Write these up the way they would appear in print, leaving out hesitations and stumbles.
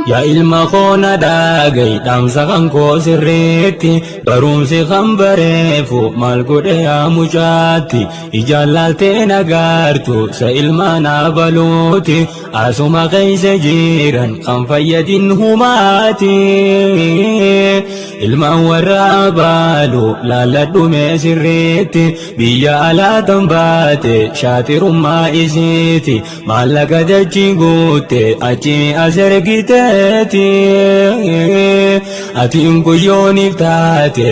Yaa ilma koo na dhaga'i dhaamsa kan koo sirriitti barumsi kan bareefu maal godhe yaa mucaatti ijaan laaltee nagaartu sa ilmaan abaluuti asuma keessa jiran kan fayyadin humaati. Ilmaan warra abaalu laalladhu mee sirriitti biyya alaa tan baate shaaxirummaa isiiti maallaqa dachii guutte achi as ergiteeti. Atiin guyyooniif taate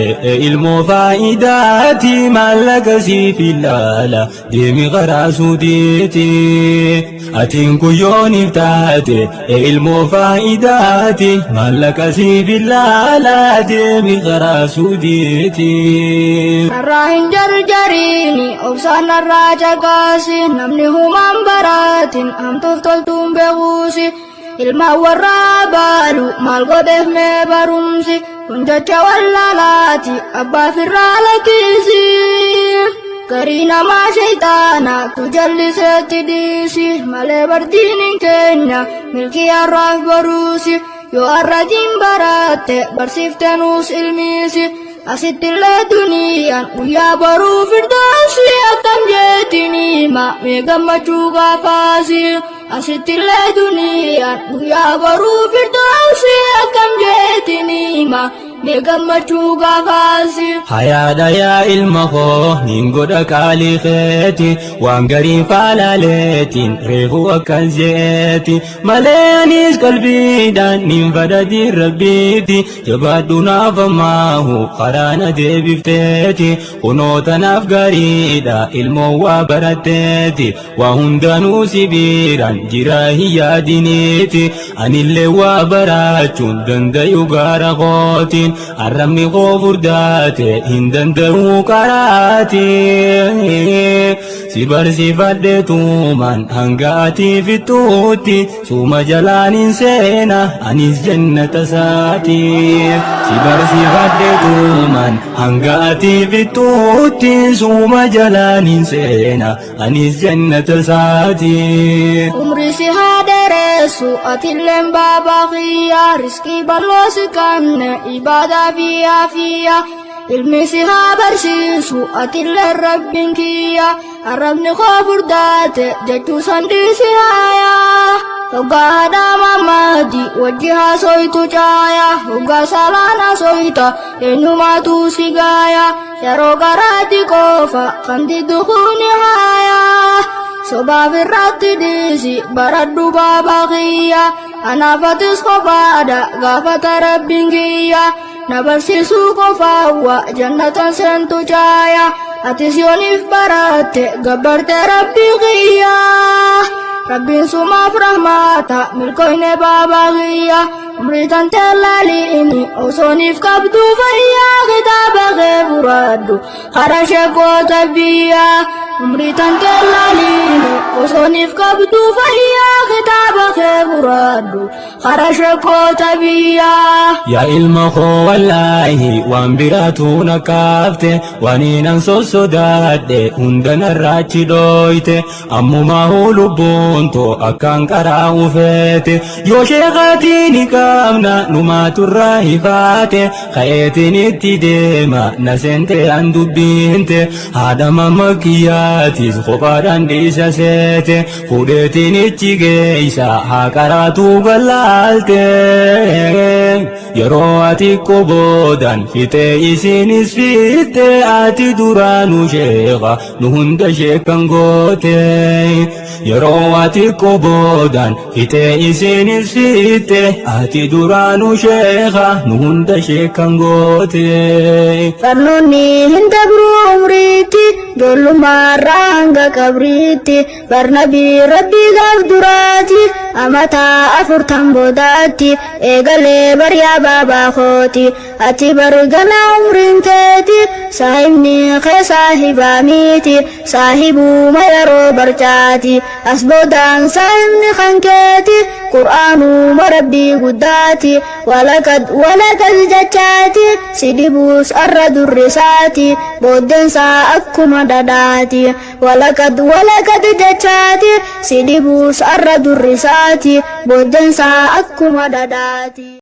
ilmoo faayidaati maallaqa siif ilaala deemi karaa suudiiti. Atiin guyyooniif taate ilmoo faayidaati maallaqa siif ilaala deemi karaa suudiiti. Narraa hin jarjariini obsaan narraa caqaasi namni humaan baraatin hamtuuf toltuun beekuusi ilmaan warraa baalu maal godheef mee barumsi kun jecha wallaalaati abbaa firraa lakkiisi. Garii namaa shayxaana tu jalliseetti dhiisi malee bardiin hin keenya milkii har'aaf boruusi yoo har'atiin baratte barsiifte nuus ilmiisi. Asittillee duniyaan guyyaa boruu firdoosi akkam jeetiin hima mee gammachuu gaafaasi. Asittillee duniyaan guyyaa boruu firdoosi akkam jeetiin hima mee gammachuu gaafaasi. Hayaadha yaa ilma koo nin godha qaalii keeti waan gariin faalaaleetiin reefu akkas jeeti malee anis qalbiidhaan nin fadhatiin rabbiiti jabaadhu naaf ammaahu karaa na deebifteeti kunoo tanaaf gaariidha ilmoo waa baratteeti waa hundanuu si biiraan jira hin yaadiniiti anillee waa barachuun dandayu gaara kootiin arrabni koo furdaate hin danda'u qaraati si barsiifadhe tuumaan hanga ati fixxuutti suuma jalaan hin seena anis jannata isaati si barsiifadhe tuumaan hanga ati fixxuutti suuma jalaan hin seena anis jannata isaati. Umrii si haa dheeressu atilleen baabaa kiyya riskii bal'oo si kanne ibaadaa fi aafiyya ilmi si haa barsiisu atilleen rabbiin kiyya arrabni koo furdaate jechuu san dhiisi haayaa. Hoggaa haadha mamaati wajji haasoytu caaya hoggaa salaan haasoyta eenyumaatu si gaaya yeroo garaatti qofa kan diddu kuni haaya. Sobaaf irratti dhiisi baradhu baabaa kiyya anaafatis kophaadha gaafata rabbiin kiyya na barsiisuu qofaawwa jannatan seentu caaya atis yooniif baratte gabbarte rabbii kiyya rabbiin sumaaf rahmaata milkoyne baabaa kiyya umrii tantee laaliini osooniif qabdu fayyaa kitaaba kee furaadhu hara sheekota biyyaa umrii tantee laaliini osooniif qabdu fayyaa kitaaba kee furaadhu hara sheekota biyyaa. Yaa ilma koo wallaahi waan biraatu na kaafte waan hinan sossodaadhe hunda narraachi dhooyte ammumaa lubbuun too akkaan qaraa ufeete yoo sheekaatii ni qabna numaaturraa hifaate ka'eetiin itti deema na seente an dubbiinte haadha mamma kiyyaatis kophaadhaan dhiisa seete fuudheetiin ichi geeysa haa qaraatuu gallaalte yeroo ati qoboodan fixee isinis fitte ati duraanuu sheeka nu hunda sheekan goote yeroo ati qoboodan fixee isinis fitte ati duraanuu sheeka nu hunda sheekan goote. Barnoonni hin dabru umriitti ijoollummaarraa hanga qabriitti barnabii rabbii gaaf duraati amataa 40 boodaatti eegalee bariyaa. Yaa baabaa kooti, ati bar ganaa umriin teeti, saahibni kee saahibaa miti, saahibuma yeroo barcaati. As boodaan saahibni kan keeti qur'aanuma Rabbii guddaati. Walakad walakad jechaati si dhibuus arra durrisaati, booddeensaa akkuma dhadhaati. Walakad walakad jechaati si dhibuus arra durrisaati, booddeensaa akkuma dhadhaati.